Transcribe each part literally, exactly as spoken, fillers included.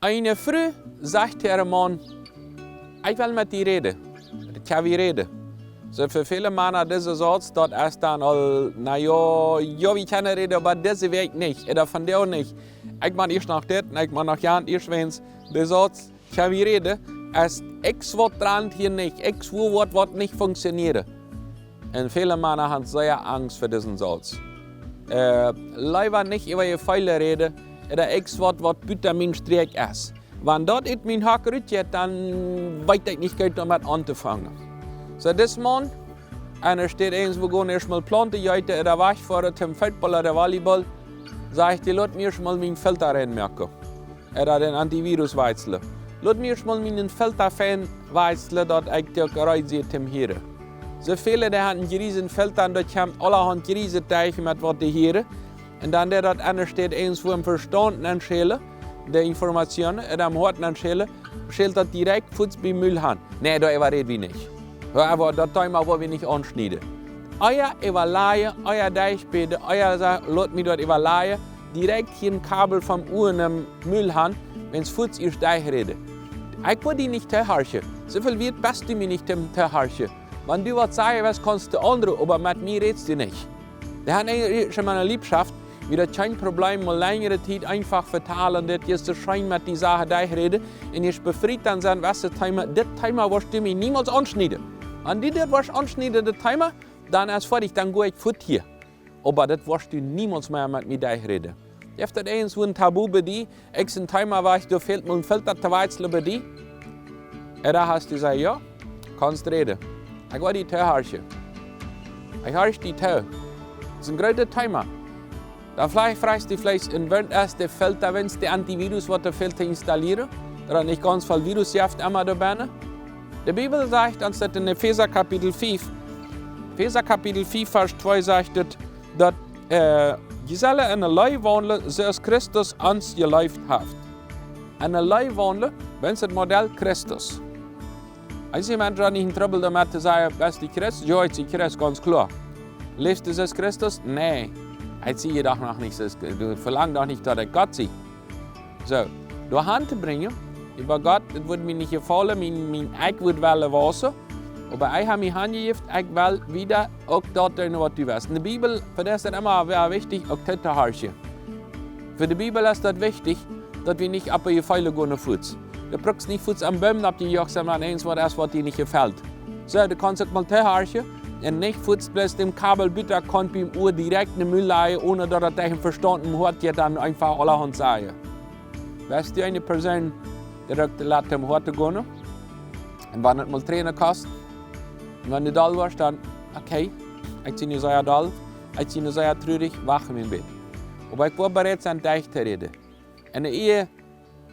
Eene Fru sajcht to äaren Maun: "Ekj well met die räden. Kjenn wie räden?" Soo, fa väle Mana dise Sauz, daut es dan aul, na jo, jo, wie kjennen räden, oba dise Wäakj nich, ooda vondoag nich. Ekj mott ieescht noch dit un ekj mott noch jant, ieescht wan. De Sauz, "Kjenn wie räden?" es: "Ekj weet waut doaraun hia nich, ekj weet waut, waut nich funktionieren." Un väle Mana haben sea Angst fa disen Sauz. Äh, leewa nich äwa äare Feela räden, ooda ekj weet waut, waut buta mienen Strikj es. Wan daut ut mienen Hock rutjeit, dan weet ekj nich goot doamet auntofangen. Soo, dis Maun, un hee steit eent, wua gonen ieescht mol Plaunten jeeten ooda wajchfoaren toom Football ooda Volleyball, sajcht hee: "Lot mie ieescht mol mienen Filter reinmoaken. Ooda dän Antivirus wajchslen. Lot mie ieescht mol mienen Filter fein wajchslen, daut ekj doa reed sie toom hieren." Soo väle, dee haben eenen jriesen Filter un doa kjemt aulahaunt jriese Tieekj met waut dee hieren. Un dan deit daut enne Städ eent, wua em Vestaunt aunschälen, de Information, un em Hoat aunschälen, schält daut direkt fuaz biem Mul aun. Nä, doa äwa räd wie nich. Jo, oba daut Thema woa wie nich aunschnieden. Ea äwalajen, ea derchbäden, ea sajen: "Lot mie daut äwalajen", direkt hia een Kabel vom Ua em Mul aun, wan see fuaz ieescht derchräden. Ekj woa die nich tohorchen. Soo väl wieet best du mie nich toom tohorchen. Wan du waut sajen west, kaust du aundre, oba met mie rätst du nich. Dee haben eejentlich emma eene Liebschaft, wia daut kjeen Problem, mol lenjre Tiet eefach vetalen, dit es soo scheen met dee Sachen derchräden, un es befriet dan sennen, waut daut Thema, dit Thema woascht du mie niemols aunschnieden. Wan du dit woascht aunschnieden, daut Thema, dan es foadich, dan go ekj fuaz hia. Oba daut woascht du niemols mea met mie derchräden. Jeft daut eent, wua een Tabu bie die, ekj sie een Thema, wua ekj doa fält, mien Filter to wajchslen bie die? Un dan hast du jesajcht: "Jo, kaust räden. Ekj woa die tohorchen. Ekj horch die too. Daut es een grootet Thema." Dan veleicht froagst du veleicht: "Un waut es de Filter, waut es de Antivirus, waut doa fält to installieren? Daut nich gaunz väl Virus jeft emma doa bennen?" De Bibel sajcht ons daut en Efeesa Kapitel fief. Efeesa Kapitel fief, Varsch twee sajcht et, daut, äh, "Jie sellen enne Leew waundlen, soo aus Christus ons jeleeft haft." Enne Leew waundlen, waut es daut Modell? Christus. Aus jemaunt nich en Trubbel doamet to sajen: "Best du Christ?" "Jo, ekj sie Christ, gaunz kloa." "Läfst du soo aus Christus?" "Nä, ekj sie je doch noch nich soo aus Christus. Du velangs doch nich, daut ekj Gott sie." Soo, doa han to brinjen, äwa Gott, daut wudd mie nich jefaulen, mien, mien Ekj wudd wellen wausen, oba ekj hab mie aunjejäft, ekj well wieda uk daut doonen, waut du west. En de Bibel, fa dee es daut emma sea wichtich, uk totohorchen. Fa de Bibel es daut wichtich, daut wie nich opp de Jefeelen gonen fuaz. Du bruckst nich fuaz aum Boom oppjejoacht sennen, wan eent waut es, waut die nich jefelt. Soo, du kaust uk mol tohorchen un nich fuaz bloos dän Kabel buta Kaunt biem Ua direkt enne Mul lajen, onen daut daut derch em Vestaunt, em Hoat jeit, dan eefach aulahaunt sajen. West du eene Persoon, dee daut lat em Hoat gonen? Un wan et mol Tränen kost, un wan du doll woascht, dan: "Okay, ekj sie nu sea doll, ekj sie nu sea trurich, wacht mie een bät." Oba ekj woa bereit sennen, derchtoräden. Enne Ehe,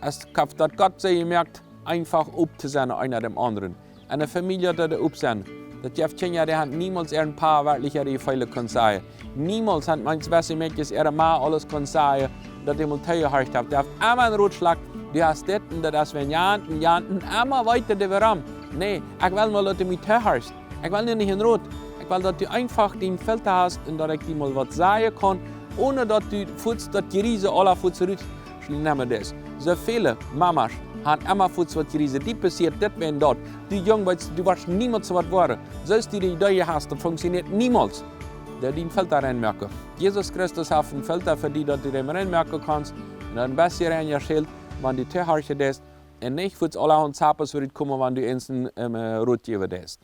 es, ekj hab daut Gott soo jemoakt, eefach op to sennen, eena däm aundren. Enne Famielje daut op sennen. Daut jeft Kjinja, dee haben niemols äaren Pa werkjlich äare Jefeelen kunt sajen. Niemols haben manche beste Mäakjes äare Ma aules kunt sajen, daut dee mol toojehorcht haft. Dee haft emma een Rotschlach: "Du hast dit un daut es wäajen jant un jant un emma wieda doaromm." Nä, ekj well mol, daut du mie toohorchst. Ekj well nu nich een Rot. Ekj well, daut du eefach dän Filter hast un daut ekj die mol waut sajen kaun, onen daut du fuaz daut Jriese aula fuaz rut schlimm nämen deist. Soo väle Mamasch haben emma fuaz waut Jriese. Die passieet dit, wan daut. Du Jung, weetst, du woascht niemols waut woaren. Soo aus du de Idee hast, daut funktioniet niemols. Doo dän Filter reinmoaken. Jesus Christus haft een Filter fa die, daut du dän reinmoaken kaust. Un dan best du rein jeschält, wan du toohorchen deist. Un nich fuaz aulahaunt Zappes rutkomen, wan du eent een, ähm, äh, Rot jäwen deist.